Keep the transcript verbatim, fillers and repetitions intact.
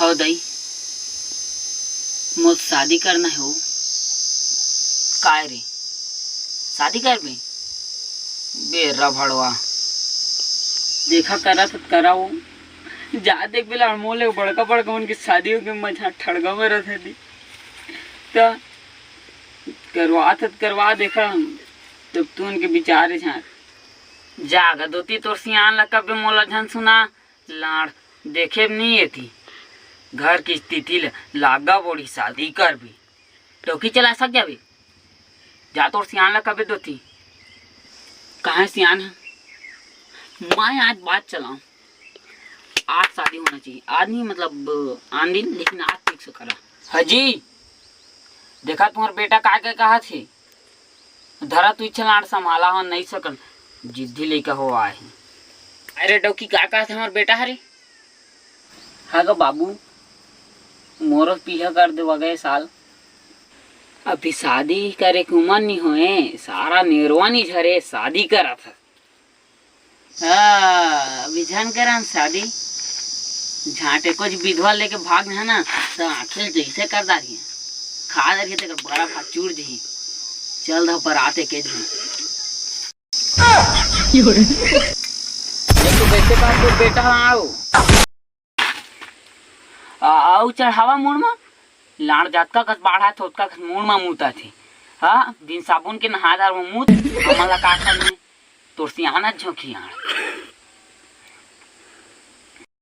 ओ दाई, मोर शादी करना हे हो। काय रे, शादी करबे? बेर्रा भड़वा, देखा करत हत कराओ। जा देख बेला, मोले बड़का बड़का मन के शादी हो के मझा ठड़गा में रहत हे दी। त करवात हत करवा देखा, तब तू उनके विचार झार। जागा दोती तोर सियान ला कबे मोला झन सुना। लाड़ देखे नहीं एती। घर की स्थिति ले लागा बोड़ी शादी करबी। डौकी चला सक जाबे। जा तोर सियान ला कबे दोती। कहाँ सियान है? मैं आज बात चलाऊं। आज शादी होना चाहिए। आज नहीं मतलब आन दिन, लेकिन आज फिक्स करा। हजी, देखा तुम्हार बेटा का के कहा थी। धरा तू इच्छा लाड़ संभाला हो नहीं सकन। जिद्दी लइका हो आए हे। अरे डौकी का कहा थी हमार बेटा हरे? हाँ गा बाबू, मोरो पीहा कर देवा गए साल। अभी शादी करे के उमर नहीं होए, सारा नेरवा नहीं झरे, शादी करा था। हाँ, अभी झन करन शादी। झांटे कुछ विधवा लेके भाग है ना, तो आखिर जैसे कर डारी। खा डारी तेकर बड़ा भात चूर जही। चल धा पर आते के जही। ये तो कैसे बात हो बेटा, आओ। आ, आऊ चढ़ावा मुड़ मा। लाड़ जातका कस बाढ़ा थे, ओतका कस मुड़ मा मूता थे। हाँ, बिन साबुन के नहा धार वो मूत, हमन ला का करने? तोर सियाना झोंकी आड़।